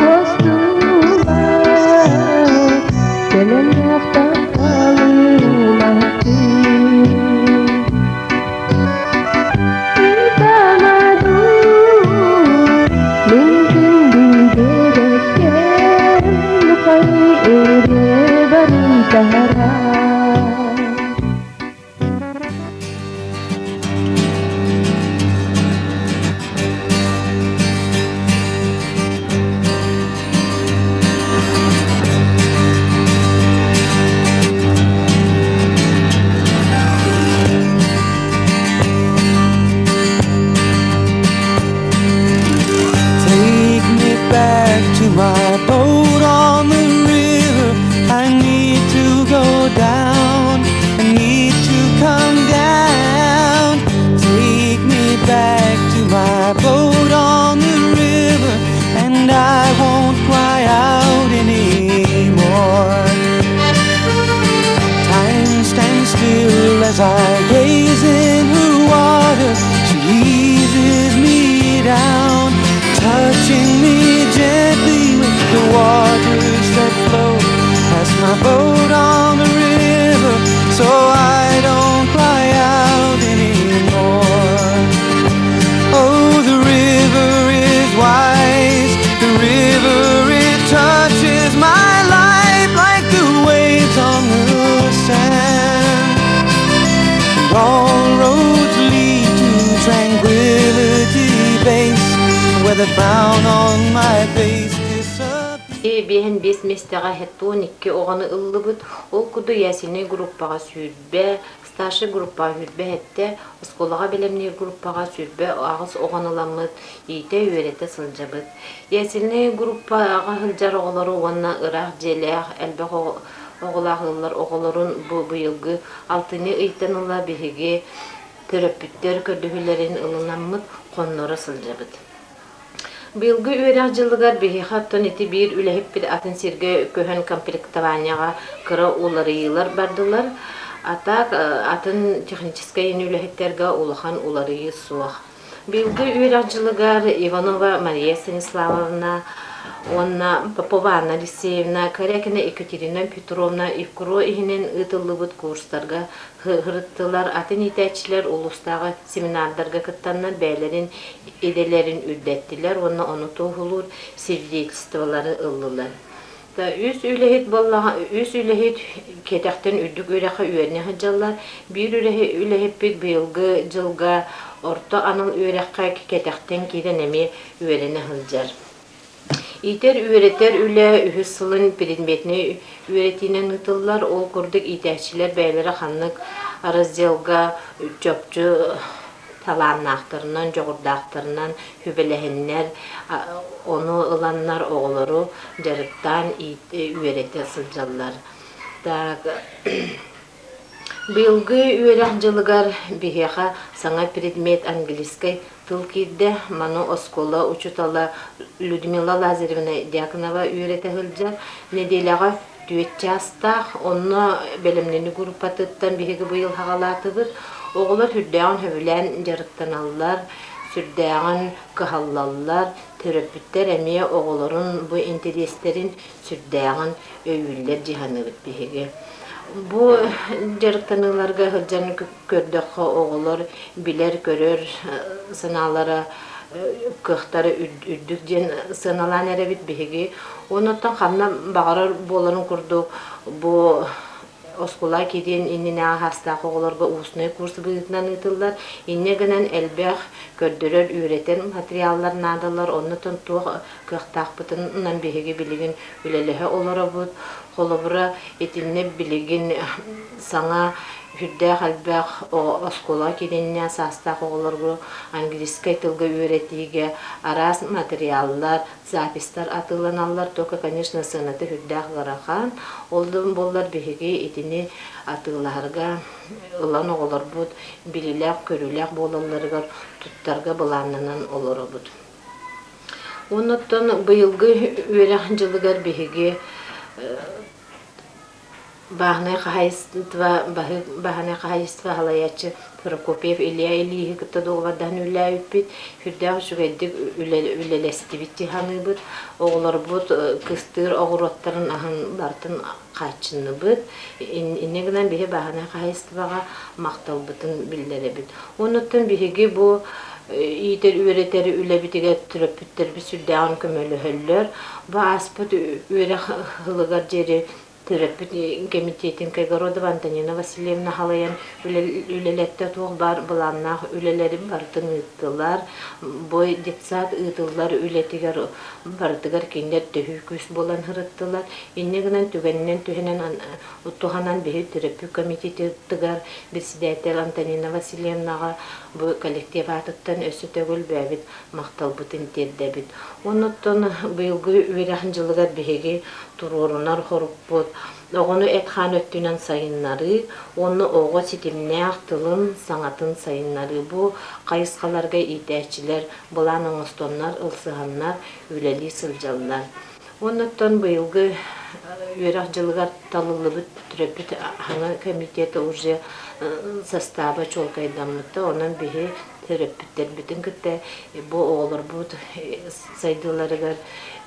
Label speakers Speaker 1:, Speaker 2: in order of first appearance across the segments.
Speaker 1: Уостубат төлөннөөх тапталы уматтыы. Ытама дуу, мин күндү дьүөгэккэм, Нухай эрэ барытара.
Speaker 2: Take me back to my boat on the river. I need to go down. I need to come down. Take me back to my boat on the river, and I won't cry out anymore. Time stands still as I gaze in her water. She eases me down, touching me gently with the waters that flow past my boat on the river, so I don't cry out anymore. Oh, the river is wise. The river, it touches my life like the waves on the sand. And all roads lead to Tranquility Base, where the frown on my face disappears.
Speaker 3: 55 миэстэҕэ 72 оҕону ыллыбыт. Ол курдук ясельнай группаҕа 20, старшай группаҕа 27, оскуолаҕа бэлэмниир группаҕа 28 оҕону ыламмыт, иитэ-үөрэтэ сылдьабыт. Ясельнай группаҕа сылдьар оҕолору уонна ыраах дьиэлээх элбэх оҕолоох ыаллар оҕолорун бу быйылгы алтынньы ыйтан ыла биһиги төрөппүттэр көрдөһүүлэрин ылынаммыт хонноро сылдьабыт. Быйылгы үөрэх дьылыгар биһиэхэ оттон ити биир үлэһиппит атын сиргэ көһөн комплектованиеҕа кыра уларыйыылар бардылар. А так атын техническэй үлэһиттэргэ улахан уларыйыы суох. Быйылгы үөрэх дьылыгар Иванова Мария Станиславовна уонна Попова Анна Алексеевна, Корякина Екатерина Петровна ИФКРО иһинэн ыытыллыбыт курстарга сырыттылар. Атын иитээччилэр улуустааҕы семинардарга кыттаннар бэйэлэрин идэлэрин үрдэттилэр уонна ону туоһулуур свидетельстволары ыллылар. Үс үлэһит буоллаҕа үс үлэһит кэтэхтэн үрдүк үөрэххэ үөрэнэ сылдьаллар. Биир үлэһиппит быйылгы дьылга орто анал үөрэххэ кэтэхтэн киирэн эмиэ үөрэнэ сылдьар. Иитэр-үөрэтэр үлэ үһүс сылын предметнэй үөрэтиинэн ыытыллар. Ол курдук иитээччилэр бэйэлэрэ ханнык разделга чопчу талааннаахтарынан, дьоҕурдаахтарынан сүбэлэһэннэр, ону ыланнар оҕолору дьарыктаан үөрэтэ сылдьаллар. Так, быйылгы үөрэх дьылыгар биһиэхэ саҥа предмет английскай тыл киирдэ. Маны оскуола учуутала Людмила Лазаревна Дьяконова үөрэтэ сылдьар. Нэдиэлэҕэ түөрт чаастаах, онно бэлэмнэнии группатыттан биһиги быйыл саҕалаатыбыт. Оҕолор сүрдээҕин сөбүлээн дьарыктаналлар, сүрдээҕин кыһаллаллар, төрөппүттэр эмиэ оҕолорун бу интэриэстэрин сүрдээҕин өйүүллэр дии саныыбыт биһиги. Бу дьарыктаныыларга сылдьан көрдөххө оҕолор билэр-көрөр санаалара кыахтара үрдүк диэн сыаналаан эрэбит биһиги. Онуттан ханна баҕарар буоларын курдук бу оскуола киириэн иннинээҕи саастаах оҕолорго устный курс быһыытынан ыытыллар. Инньэ гынан элбэх көрдөрөр, үөрэтэр материаллар наадалар. Оннуттан туох кыахтаахпытынан биһиги билигин үлэлэһэ олоробут. Холобура, итиннэ билигин саҥа сүрдээх элбэх оскуола киириннэ саастаах оҕолорго английскай тылга үөрэтиигэ араас материаллар, записьтар атыыланаллар. Только, конечно, сыаната сүрдээх ыарахан. Ол да буоллар биһиги итини атыылаһарга ылан оҕолорбут билиилээх-көрүүлээх буолалларыгар туттарга былааннанан олоробут. Оннуттан быйылгы үөрэх дьылыгар биһиги. Бааһынай хаһаайыстыба бааһынай хаһаайыстыба салайааччы Прокопьев Илья Ильиһы кытта дуогабардаһан үлэлээбиппит. Сүрдээх үчүгэйдик үлэлэстибит дии саныыбыт. Оҕолорбут кыстыыр оҕуруоттарын аһын барытын хааччынныбыт. Инньэ гынан биһи бааһынай хаһаайыстыбаҕа махталбытын биллэрэбит. Оннуттан биһиги бу иитэр үөрэтэр үлэбитигэр төрөппүттэрбит сүрдээҕин көмөлөһөллөр. Бу ааспыт үөрэх сылыгар диэри төрөппүт кэмитиэтин Кайгородова Антонина Васильевна халайан үлэлэттэ туох баар былааннаах үлэлэри барытын ыыттылар. Бу детсад ыытыллар үлэтигэр барытыгар кинилэр төһүү күүс буолан сырыттылар. Инньэ гынан түгэнинэн түһэнэн туһанан биһи төрөппүт комитетыгар председатель Антонина Васильевнаҕа бу коллектив аатыттан өссө төгүл бэйэбит махталбытын тиэрдэбит. Оннуттан быйылгы үөрэх дьылыгар биһиги туруорунар хорукпут оҕону эт-хаан өттүнэн сайыннарыы уонна оҕо ситимнээх тылын, саҥатын сайыннарыы бу хайысхаларга иитээччилэр былаан оҥостоннор, ылсыһаннар үлэлии сылдьаллар. Оннуттан быйылгы үөрэх дьылыгар талыллыбыт төрөппүт аһаҥа комитета уже состава чуолкайдаммыта. Онон биһи төрөппүттэрбитин кытта бу оҕолорбут сайдыыларыгар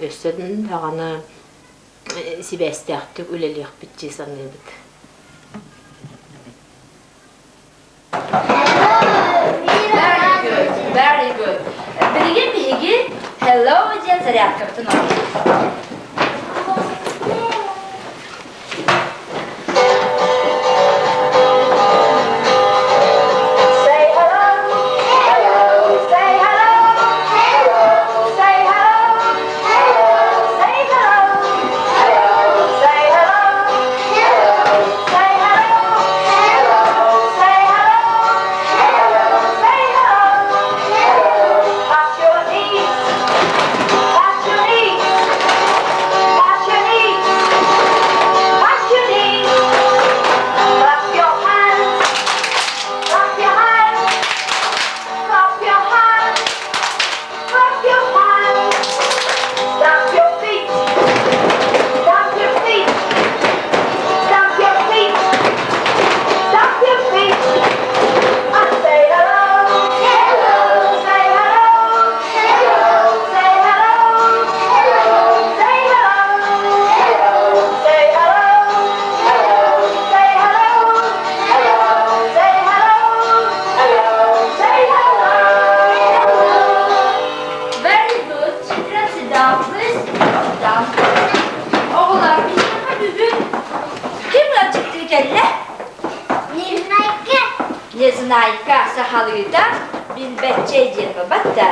Speaker 3: өссө даҕаны сибээстээхтик үлэлиэхпит дии саныыбыт.
Speaker 4: Very good, very good. Билигин биһиги hello диэн зарядкабытын оҥоробут.
Speaker 1: Say hello, hello, say hello, hello, say hello, hello, say hello, hello, say hello, hello, say hello, hello, say hello, hello, say hello, hello. Pat your knees, pat your knees, pat your knees, pat your knees, clap your hands. Clap your hands, clap your hands, clap your hands. Stamp your feet, stamp your feet, stamp your feet, stamp your feet. And say hello, hello, say hello, hello, say hello, hello, say hello, hello, say hello, hello, say hello, hello, say hello, hello, say hello.
Speaker 4: Very good. Children, sit down, please. Sit down. Оҕолор, биһиэхэ бүгүн ким ыалдьыттыы кэллэ?
Speaker 5: Незнайка.
Speaker 4: Незнайка сахалыыта Билбэтчэй диэн бабатта.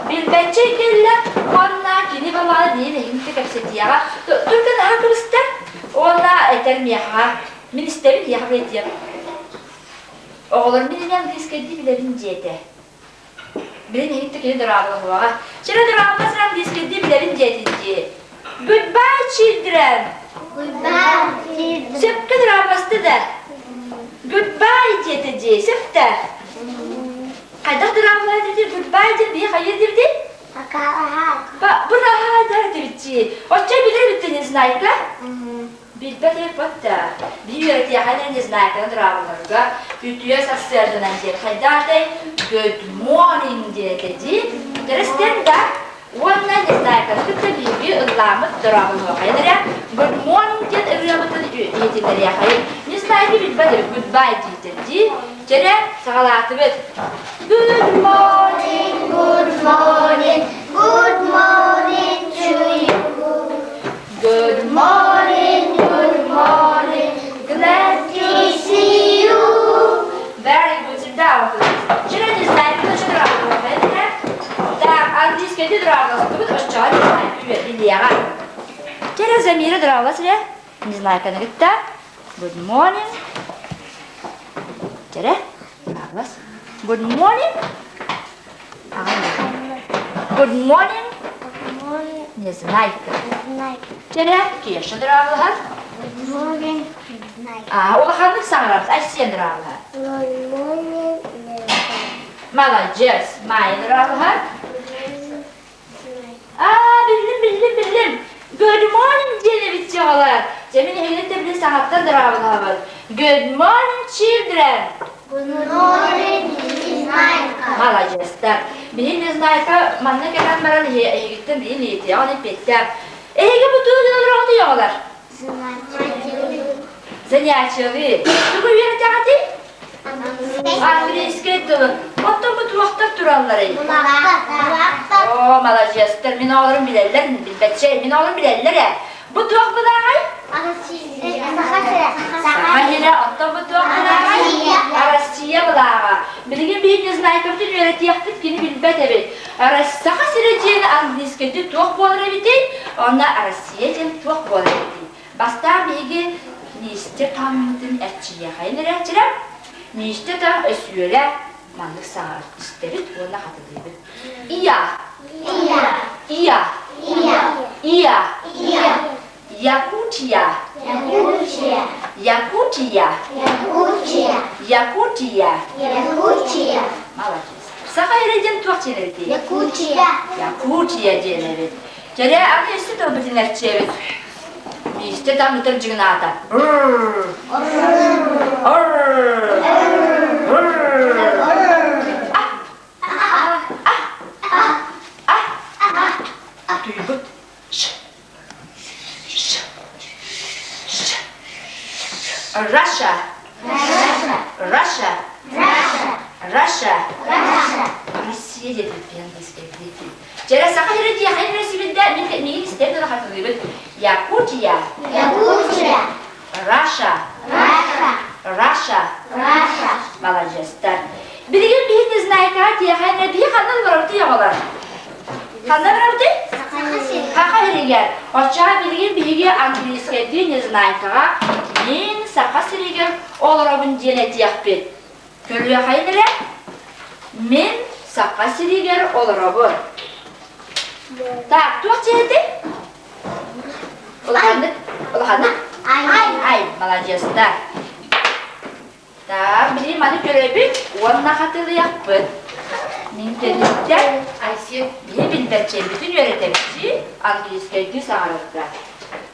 Speaker 4: Билбэтчэй кэллэ уонна кини балаҕана биир эһинти кэпсэтиэҕэ. Только наһаа кыбыста. Уонна этэр миэхэ, мин истэбин иэхэ бэйдиэм. Оҕолор мин инэн английскайдыы билэбин диэтэ. Билин иһитти кини дорооболоһуоҕа. Чэрэ дорооболос английскайдыы билэбин диэтин дии. Goodbye, children.
Speaker 5: Goodbye, children.
Speaker 4: Сөпкө дорооболосто да. Goodbye диэтэ дии, сөп да. Хайдах дорооболоһо диэбитий? Goodbye диэн биһи хайыы диэбитий? Быраһаа диэбитчи. Оччо билэр эбиттин, Незнайка? Билбэт эбиппит да. Биһи үөрэтиэхэ Незнайканы дорооболорго үтүө сарсыарданан диэн хайдаатай Good morning диэтэ дии. Тэрэстэн да уонна Незнайканы кытта биһиги ыллааммыт дорооболуохайын эрэ Good morning диэн ырыабытын иһитиннэриэхэйин. Незнайка билбэт эбит goodbye диитэ дии. Чэрэ, саҕалаатыбыт.
Speaker 5: Good morning, good morning, good morning to you.
Speaker 4: Good
Speaker 5: Morning, good morning, glad to see you.
Speaker 4: Very good. Sit down, please. Чэрэ, Незнайка дорооболуохайын эрэ. Так, английскайдыы дорооболостубут, оччоҕо Незнайка үөрдүлүөҕэ. Чэрэ, Замира дорооболос эрэ. Незнайканы кытта. Good morning. Чэрэ, дорооболос. Good morning. Good morning.
Speaker 5: Good morning,
Speaker 4: Незнайка.
Speaker 5: Незнайка.
Speaker 4: Чэрэ, Кеша дорооболоһор.
Speaker 5: Good morning, Незнайка.
Speaker 4: Аа, улаханнык саҥарабыт. Айсен дорооболоһор.
Speaker 5: Good morning, Незнайка.
Speaker 4: Маладьыас. Майя дорооболоһор.
Speaker 5: Good morning, Незнайка.
Speaker 4: Аа, биллим, биллим, биллим. Good morning диэн эбит оҕолор. Дьэ, мин эһигини тэбили саҥаттан дорооболоһобут. Good morning, children!
Speaker 5: Good morning, Незнайка.
Speaker 4: Маладьыастар. Билин Незнайка манна кэлэн баран эһигиттэн билин ыйытыаҕын эппиэттээх. Эһиги бу тугу гынан олороҕутуй оҕолор? Занятиялыы. Тугу үөрэтэҕитий? Английскай тылын. Оттон бу туохтар туралларый? Оо, маладьыастар. Мин оҕолорум билэллэр, билбэтчэ. Мин оҕолорум билэллэр ээ. Бу туох былааҕай? Саха сирэ. Оттон бу туох былааҕай? Россия былааҕа. Билигин биһи Незнайкабытын үөрэтиэхпит кини билбэт эбит. Саха сирэ диэн английскайдыы туох буолар эбитий? Онно Россия диэн туох буолар эбитий? Бастаан биһиги миистэ таҥмытын эрчийиэхэйин эрээччилэр, миистэ таҥ өсүөлэ маннык саҥарар истэбит уонна хатылыыбыт. Ия.
Speaker 5: Ия.
Speaker 4: Ия.
Speaker 5: Ия.
Speaker 4: Ия.
Speaker 5: Ия.
Speaker 4: Якутия.
Speaker 5: Якутия.
Speaker 4: Якутия.
Speaker 5: Якутия.
Speaker 4: Якутия.
Speaker 5: Якутия.
Speaker 4: Молодец. Саха эрэ диэн туох диэн эбитий?
Speaker 5: Якутия.
Speaker 4: Якутия диэн эбит. Дьэрэ, аны өссө тылбытын эрчийэбит. Миистэ там ытыр дьыгынаата. Утуйбут. Ш. Ш. Ш. Russia.
Speaker 5: Russia.
Speaker 4: Russia.
Speaker 5: Russia.
Speaker 4: Russia.
Speaker 5: Russia.
Speaker 4: Россия диэбит английский. Дьэрэ саха сирэ диэхэ сибирдэ мин миигин истэр да хатылыыбыт. Якутия.
Speaker 5: Якутия.
Speaker 4: Russia.
Speaker 5: Russia.
Speaker 4: Russia.
Speaker 5: Russia.
Speaker 4: Маладьыастар. Билигин биһи Незнайкаҕа тиэхэнэ биһи ханна олоробутуй оҕолор? Ханна олоробутуй? Саха сиригэр. Оччоҕо билигин биһиги английскайдыы Незнайкаҕа мин Саха сиригэр олоробун диэн этиэхпит. Көрүөххэйин эрэ. Мин Саха сиригэр олоробун. Так, туох дьиэтэй? Улаханнык, улаханнык.
Speaker 5: Ай.
Speaker 4: Ай, маладьыастар. Так, билигин маны көрөбүт уонна хатылыйахпыт. Мин кэнниттэн Айсен биһи билбэтчэйбитин үөрэтэбит английскайдыы саҥарарга.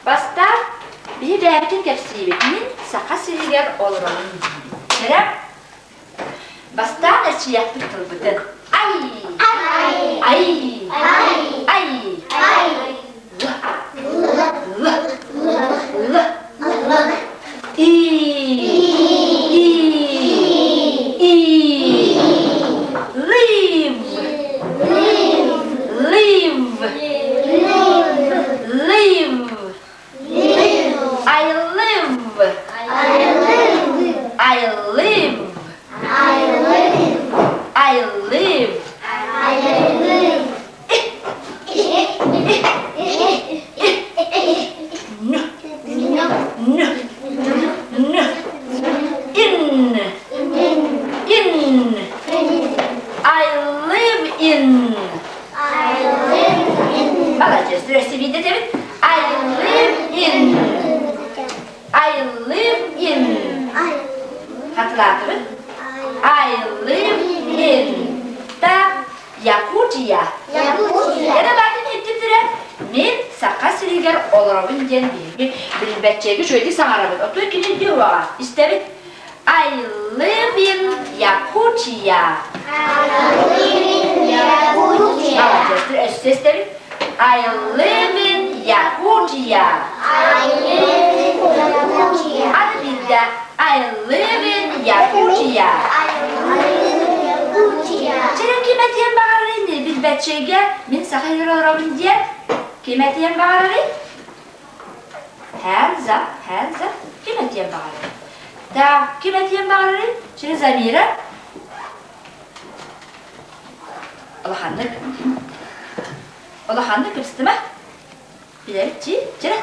Speaker 4: Бастаан биһи бэйэбитин кэпсиибит. Мин Саха сиригэр олоробун диибит. Көрө? Бастаан эрчийэхпит тылбытын. Ай!
Speaker 5: Ай.
Speaker 4: Ай!
Speaker 5: Ай.
Speaker 4: Ай!
Speaker 5: Ай.
Speaker 4: Л. Л. Л.
Speaker 5: Л.
Speaker 4: И. И. И. Live.
Speaker 5: Live.
Speaker 4: Live.
Speaker 5: Live.
Speaker 4: Live. I live.
Speaker 5: I live.
Speaker 4: I live.
Speaker 5: I live.
Speaker 4: I live.
Speaker 5: I live.
Speaker 4: N.
Speaker 5: No.
Speaker 4: N. N. In.
Speaker 5: In.
Speaker 4: In. I live in.
Speaker 5: I live in.
Speaker 4: Молодец. Здрасте, I live in. I live in. Хатылаатыбыт. I live in. Так, Якутия.
Speaker 5: Якутия.
Speaker 4: Эрэ баатын иһиттиттэрэ мин Саха сиригэр олоробун диэн биһиги билбэтчэги үчүгэйдик саҥарабыт. Оттон кини диэҕэ истэбит. I live in Yakutia.
Speaker 5: I live in Yakutia.
Speaker 4: Молодец. Өссө истэбит. I live in Yakutia.
Speaker 5: I live in Yakutia.
Speaker 4: Аны биирдэ I live in Yakutia.
Speaker 5: I live in Yakutia.
Speaker 4: Чэрэ ким этиэн баҕарарый билбэтчэйгэ мин саха сиригэр олоробун диэн ким этиэн баҕарарый? Hands up, hands up. Ким этиэн баҕарарый? Так, ким этиэн баҕарарый? Через Замира. Улаханнык. Улаханнык кыбыстыма. Билэбит чи? Чэрэ.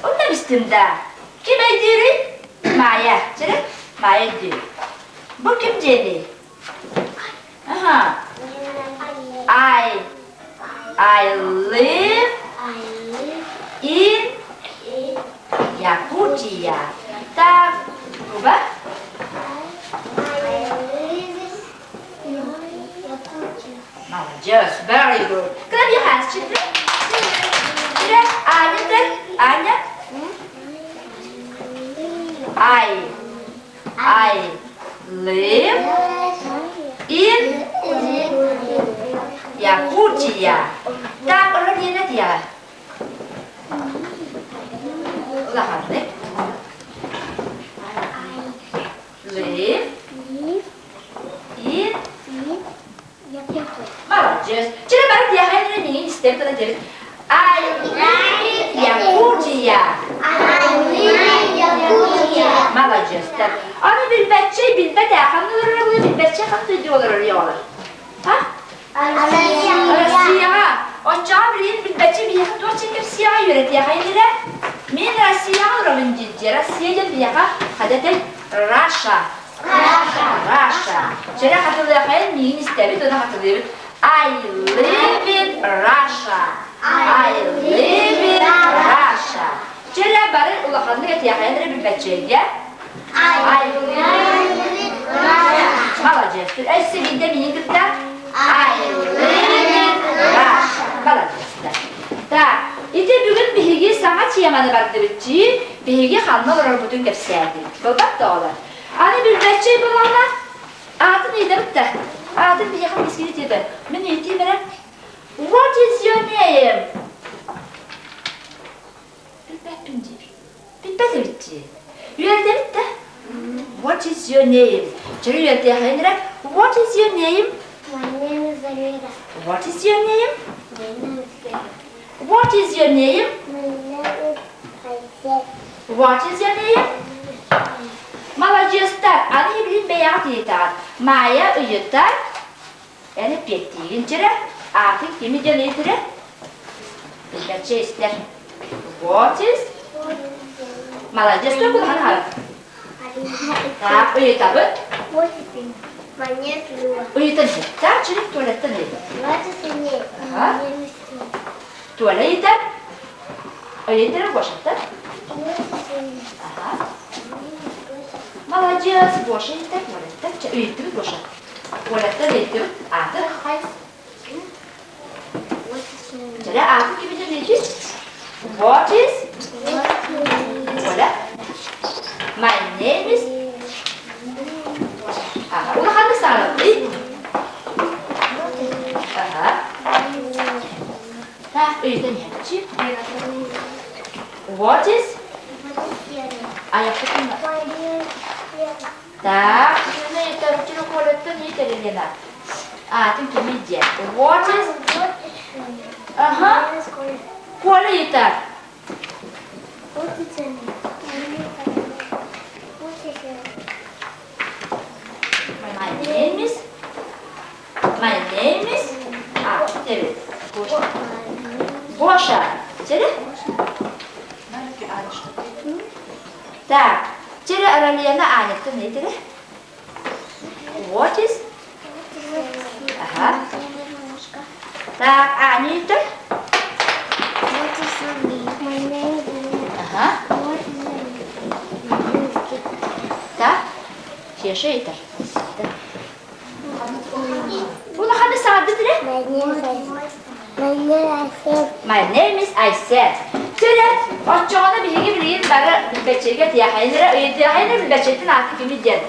Speaker 4: Онно бистим да. Ким өйдүүрүй? Майя. Чэрэ. Майя өйдүүр. Бу ким диэний? Аха. I I live
Speaker 5: I live
Speaker 4: in
Speaker 5: in
Speaker 4: Yakutia. Так, Куба?
Speaker 5: I live in Yakutia.
Speaker 4: Молодец, very good. Clap your hands, children. Чэрэ, Аня, Аня. I I live in Якутия. Так, оро диэн этиэҕэ. Улаханнык. Live in Молодец. Чэ, бары тиэхэ миигин истэн гына диэбит. I live Якутия. Молодецтар. Аны билбэтчэй билбэт ээ. Ханна олорор була билбэтчэй ханна дойду олорор олор? А? Россияҕа. Оччоҕо билигин билбэтчэй биһиэхэ туох дьин кэпсиэҕэ үөрэтиэхэ инирэ? Мин Россияҕа олоробун диир. Россия диэн биһиэхэ хадатын Раша. Раша. Чэрэ хатылыахайын миигин истэбит уонна хатылыыбыт. I live in Russia. I live in Russia. Чэрэ бары улаханнык этиэхэйин эрэ билбэтчэйгэ. I live in Russia. Молодец. Өссө биирдэ миигин кытта I live in Russia. Молодецтар. Так, ити бүгүн биһиги саҥа теманы бардыбыт дии. Биһиги ханна олорорбутун кэпсээтибит. Буолбат да оҕолор? Аны билбэтчэй буоллаҕына, аатын ыйытабыт да, аатын биһиэхэ мискини тиэтэ. Мин ыйытыым эрэ. What is your name? Билбэппин диир. Билбэт эбит дии. Үөрэтэбит да. What is your name? Чөрү үөрэтиэххин эрэ. What is your name?
Speaker 5: My name is Amira.
Speaker 4: What is your name?
Speaker 5: My name is Vera.
Speaker 4: What is your name?
Speaker 5: My name is Isaac.
Speaker 4: What is your name? Маладьыастар, аны билин бэйэҕит ыйытаҕыт. Маайа ыйытар, эн эппиэттиигин чэрэ, аатын кими диэн ыйытыры? Билбэтчэ истэр. What is? Маладьыас, кулахан аһара. Так, ыйытабыт.
Speaker 5: What is your name? My name is Lua.
Speaker 4: Ыйытан так, чирик туалеттан ыйытар.
Speaker 5: What is your name?
Speaker 4: Ага.
Speaker 5: My name is Lua.
Speaker 4: Туалет ыйытар. Ыйытар Гошаттар.
Speaker 5: What is your name?
Speaker 4: Ага.
Speaker 5: My name is Гоша.
Speaker 4: Молодец, Гоша ыйытар, туалеттан. Ыйыттыбыт Гоша. Туалеттан ыйыттыбыт. Аты хай.
Speaker 5: What is your name?
Speaker 4: Чэрэ аты кимитин ыйытый? What is?
Speaker 5: What is your name?
Speaker 4: Оля. My name is... Ага, улаханнык саҥарабыт. Ага. Так, ыйытан иһэччи. What is? Айахпытын Так, ыйытарыччы ыйытар Елена. Аатын кимий диэн. What is? Ага. Коля ыйытар. My name is My name is А, тебе. Гоша. Гоша. Чэрэ? Так, чэрэ Аралияна Аняттан ыйытыры. What is? Ага. Так, Аня ыйытар. Ага. Так, Кеша ыйытар. Улаханы саҥардыт эрэ? My name is Айсет. Чэрэ, оччоҕуна биһиги билигин бары билбэтчигэ тиэхэйин эрэ, ыйытыахайын эрэ билбэтчиттин ааты кими диэн?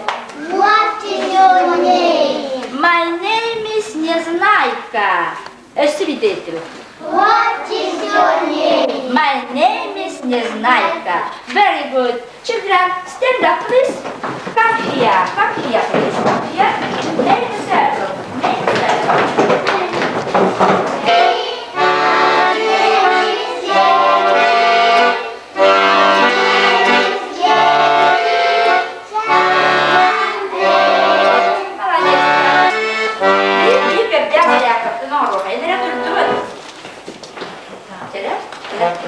Speaker 5: What is your name?
Speaker 4: My name is Незнайка. Өссө биирдэ ыйыттыбыт.
Speaker 5: What is your name?
Speaker 4: My name is Незнайка. Very good. Children, stand up, please. Come here. Come here, please. Come here. Make a circle. Make a circle. Молодец. Биир биир көрдөөх балааккатын оҥоруохайын эрэ турдубут. Чэрэ, чэрэ.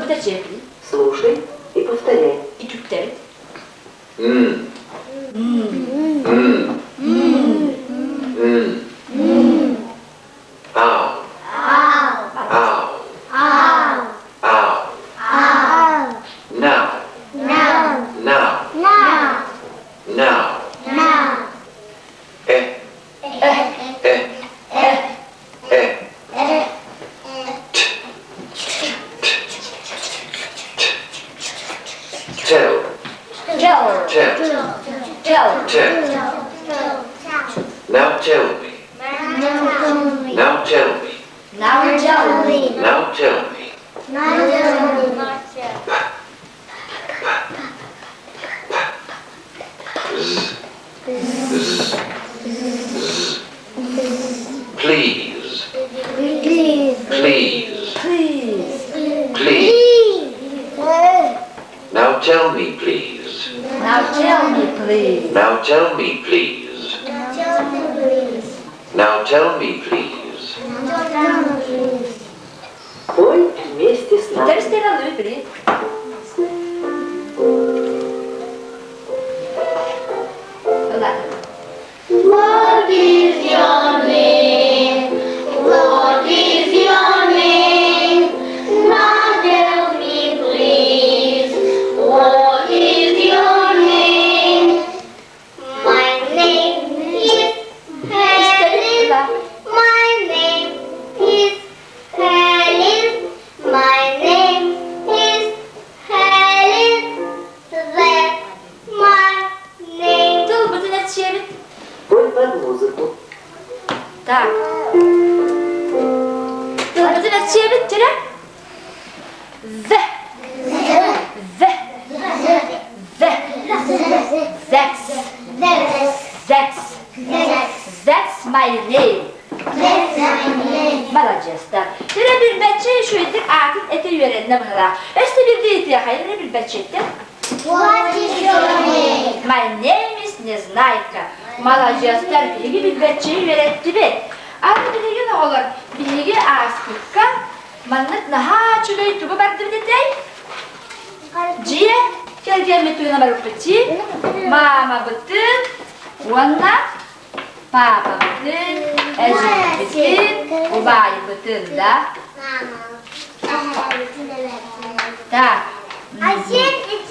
Speaker 4: Тылбыт эчиэпин.
Speaker 6: Слушай и повторяй.
Speaker 4: Үтүктэбит.
Speaker 7: М. М. М. М. Ау. Ау. Ау. Now. Now. Now. Э. Э. Э. Т. Т. Т. Tell.
Speaker 4: Tell.
Speaker 7: Tell.
Speaker 4: Tell.
Speaker 7: Tell. Now tell me. Now tell me.
Speaker 4: Now tell me.
Speaker 7: Now tell me. Z. Z. Z. Please. Please.
Speaker 4: Please.
Speaker 7: Please. Now tell me, please.
Speaker 4: Now tell me, please.
Speaker 7: Now tell me, please. Now tell me, please.
Speaker 6: Пой вместе с нами.
Speaker 4: Тэбис тэбэн били.
Speaker 5: What is your name? What is your name? Now tell me, please. What is your name? My name is Helen. My name is Helen. My name is Helen. That's my name.
Speaker 4: Тылбытын этсиэбит.
Speaker 6: Пой под музыку.
Speaker 4: Так. Тылбытын этсиэбит тирэ. The. The. The. That's. That's. That's my name. Маладьыастар. Тирэ билбэтчэ үчүгэйдик аатын этэ үөрэннэ быһыылаах. Өссө биирдэ ыйытыахайын билбэтчэттэн.
Speaker 5: What is your name?
Speaker 4: My name is Незнайка. Маладьыастар биһиги билбэтчэ үөрэттибит. Аны билигин оҕолор биһиги ааспыкка маннык наһаа үчүгэй тугу бардыбыт этэй? Дьиэ кэргэммит туйна барбыппыт Маамабытын уонна паапабытын, эдьиийбитин, убаайбытын да. Так.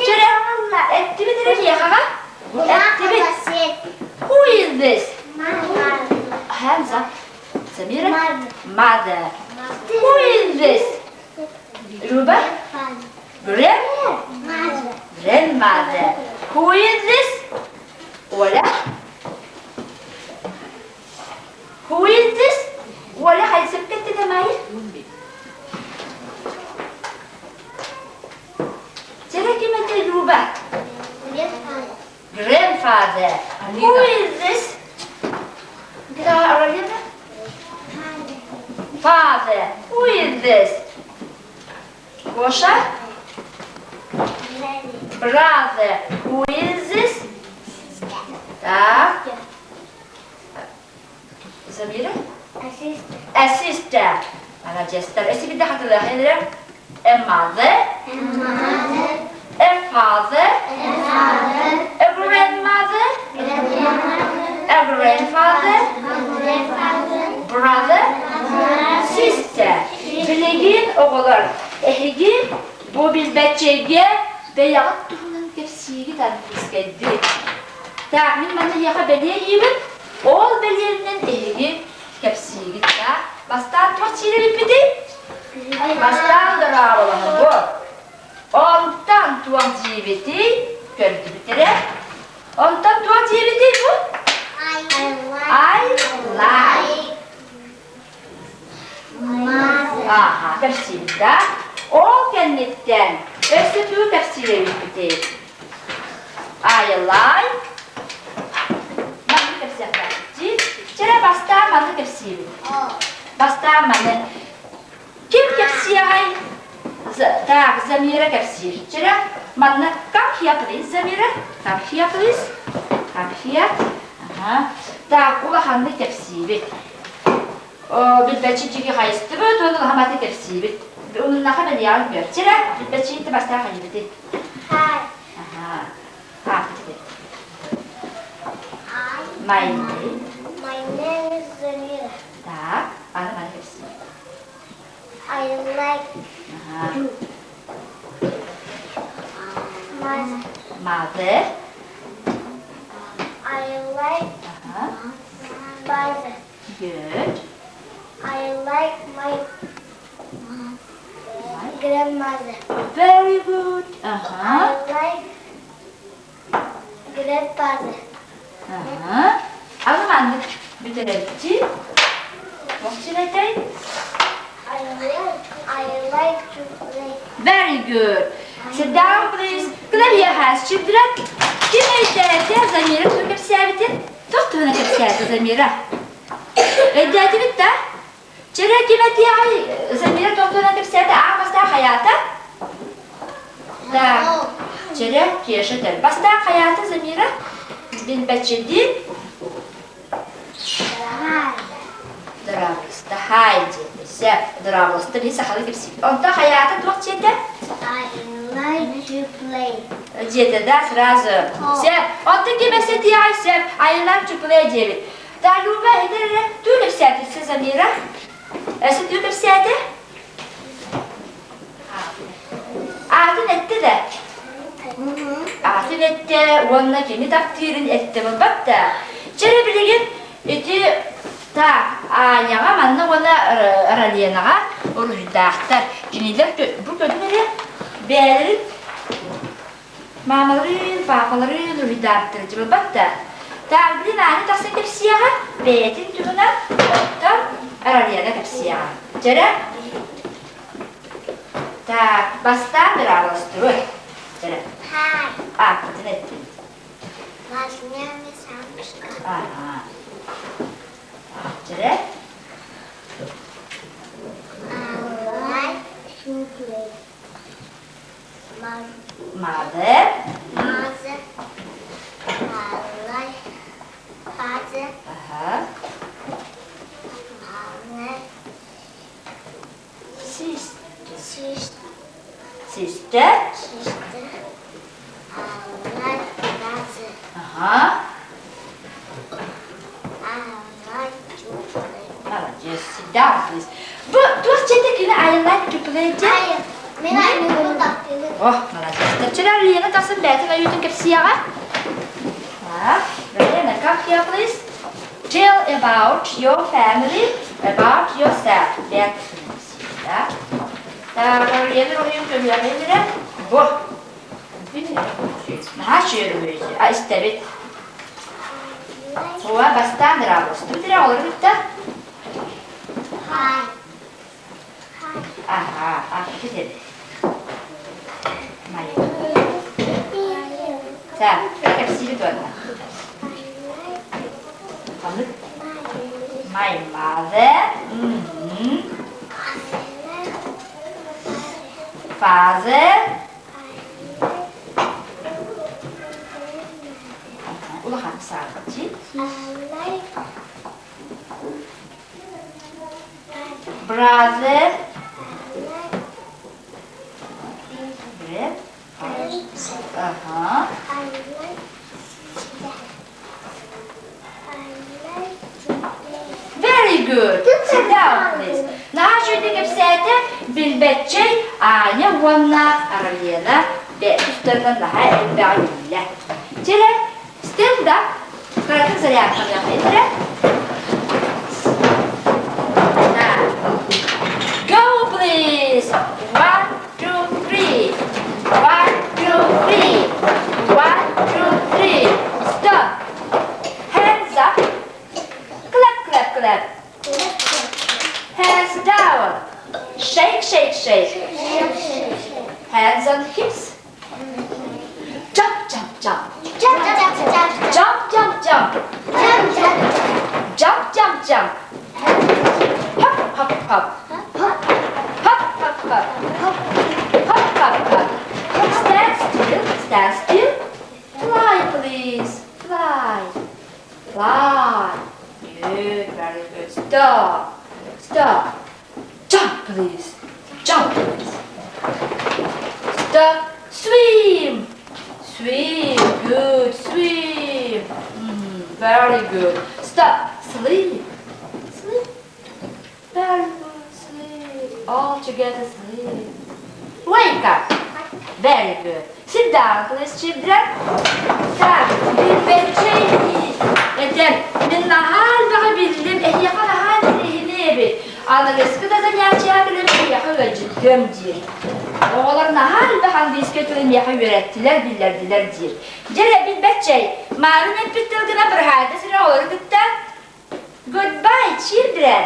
Speaker 4: Чөрө, эттибит эрэ миэхэҕэ? Эттибит. Who is this? Hands up. Samira? Mother. Who is this? Ruba? Grand? Grandmother. Who is this? Оля? Who is this? Оля хайсыппет Майя? Чэрэ ким этэй Люба? Grandfather. Who is this? Carolina? Father. Who is this? Гоша? Brother. Who is this? Так. Замира? A sister. Маладьыастар. Өссө биирдэ хатылыахха A mother. A father. A grandmother. A grandfather. Brother. Sister. Билигин оҕолор эһиги бу билбэтчэйгэ бэйэҕит туһунан кэпсиигит английскайдыы. Так, мин манна эһиэхэ бэлиэ иибин. Ол бэлиэнэн эһиги кэпсиигит да. Бастаан туох чиирэ Бастаан дорооболоһобут. Онтон туох дьиибитий көрдүбүт Онтон туох дьиибитий бу? I like. Аха, кэпсиибит да. Ол кэнниттэн өссө тугу кэпсиирэбиппитий? I like. Манны кэпсиэхтээхпит. Чэрэ бастаан манны кэпсиибит. Бастаан маны. Ким кэпсиэҕэй? Так, Замира кэпсиир. Чэрэ, манна come here, please, Замира. Come here, please. Come here. Ага. Так, улаханнык кэпсиибит. Билбэтчи чиги хайыстыбыт, уонна улахаматы кэпсиибит. Умуннаха бэлиэҕин көр. Чэрэ, билбэтчиин бастаах хайыбыты.
Speaker 5: Hi.
Speaker 4: Аха. Ааппыт My name.
Speaker 5: My name is Zamira.
Speaker 4: Так, аны маны кэпсиир.
Speaker 5: I like
Speaker 4: Аха.
Speaker 5: you. My,
Speaker 4: Mother.
Speaker 5: I like
Speaker 4: Аха.
Speaker 5: father.
Speaker 4: Good.
Speaker 5: I like my grandmother.
Speaker 4: Very good. Аха.
Speaker 5: I like grandfather.
Speaker 4: Аха. Аны маннык бүтэрэрчи. Мохчинэтэй.
Speaker 5: I like to play.
Speaker 4: Very good. Sit down, please. Clap your hands, children. Ким өйдөөтө Замира тугу кэпсээбитин? Туох туһунан кэпсээтэ Замира? Өйдөөтүбүт да? Чэрэ ким этиэҕэй Замира туох туһунан кэпсээтэ? Аан бастаан хайаата? Да. Чэрэ Кеша этэр. Бастаан хайаата Замира? Билбэччидии. Дорооболоста хай диэтэ. Сөп. Дорооболоста биһи сахалыы кэпсиибит. Онтон хайаата туох диэтэ?
Speaker 5: I like to play.
Speaker 4: Диэтэ да сразу. Сөп. Онтон ким өссө этиэҕэй сөп. I like to play диэбит. Да Люба этэр эрэ түү кэпсээтэ Замира. Өссө түү кэпсээтэ? Аатын эттэ да? Аатын эттэ уонна кими таптыырын эттэ буолбат да. Чэрэ билигин ити так Аняҕа манна уонна Раленаҕа уруһуйдаахтар. Кинилэр бу көрүҥ эрэ бэйэлэрин маамаларын, паапаларын уруһуйдаабыттар буолбат да. Так билин Аня тахсан кэпсиэҕэ, бэйэтин туһунан оттон Ралена кэпсиэҕэ. Чэрэ Так, бастаан быраабыластыруй. Чэрэ.
Speaker 5: Hi.
Speaker 4: Ааппытын эттим.
Speaker 5: My name is Анушка.
Speaker 4: Ага. Чэрэ.
Speaker 5: I like to play. My
Speaker 4: Mother.
Speaker 5: mother. I like father.
Speaker 4: Ага.
Speaker 5: Mother.
Speaker 4: Sister.
Speaker 5: Sister.
Speaker 4: Sister.
Speaker 5: Sister. I like brother.
Speaker 4: Ага.
Speaker 5: I like to play.
Speaker 4: Молодец. Sit down, please. Бу туох дьиэтэ кини I like to play диэн?
Speaker 5: Мин аймыгын таптыыбын.
Speaker 4: О, молодец. Чэрэ Лена тахсан бэйэтин ойуутун кэпсиэҕэ. Так, Лена, come here, please. Tell about your family, about yourself. Бэйэтин да? Так, Лена ойуун көрүөҕэ Бу. Наһаа үчүгэй А истэбит. Уа, бастаан дыраабыластыбыт эрэ олору бүтта.
Speaker 5: Hi. Hi.
Speaker 4: Ага, аппыт эбит. Майя. Так, кэпсиибит уонна. Ханнык? My mother. Father. Улахан саатчы.
Speaker 5: I like
Speaker 4: Brother. Bread. Ага.
Speaker 5: I like I like to play.
Speaker 4: Very good. Sit down, please. Наһаа үчүгэйдик кэпсээтэ билбэтчэй Аня уонна Аралена тустарынан наһаа элбэҕи биллэ. Чэрэ, stand up. Кыратык зарядкалыахха итирэ. Go, please. One, two, three. One, two, three. One, two, three. Stop. Hands up. Clap, clap, clap. Hands down. Shake, shake, shake. Hands on hips. Jump, jump, jump.
Speaker 5: Jump, jump, jump.
Speaker 4: Jump, jump, jump.
Speaker 5: Jump, jump,
Speaker 4: Jump, jump, jump. Hop, hop, hop.
Speaker 5: Hop,
Speaker 4: Hop, hop, hop. Hop, hop, hop. Stand still, stand still. Fly, please. Fly. Fly. Good, very good. Stop. Stop. Jump, please. Jump. Stop. Swim. Swim. Good. Swim. Mm, very good. Stop. Sleep. Sleep. Very good. Sleep. All together sleep. Wake up. Very good. Sit down, please, children. Так, билбэтчэй этэн, мин наһаа элбэҕи биллим, эһиэхэ наһаа интэриэһинэй эбит. Аныгыскы да занятиеҕа кэлэн эһиэхэ ыалдьыттыам диир. Оҕолор наһаа элбэх английскай тылы миэхэ үөрэттилэр, биллэрдилэр диир. Дьэ эрэ, билбэтчэй, маарын эппит тылгына быраһаайда сирэ оҕолору кытта Goodbye, children.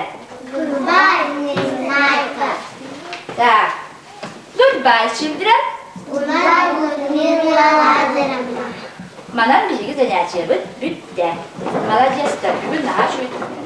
Speaker 5: Goodbye, Незнайка.
Speaker 4: Так. Goodbye, children.
Speaker 5: Goodbye, Людмила Лазаревна.
Speaker 4: Манан биһиги занятиебыт бүттэ. Молодецтар, бүгүн наһаа үчүгэй.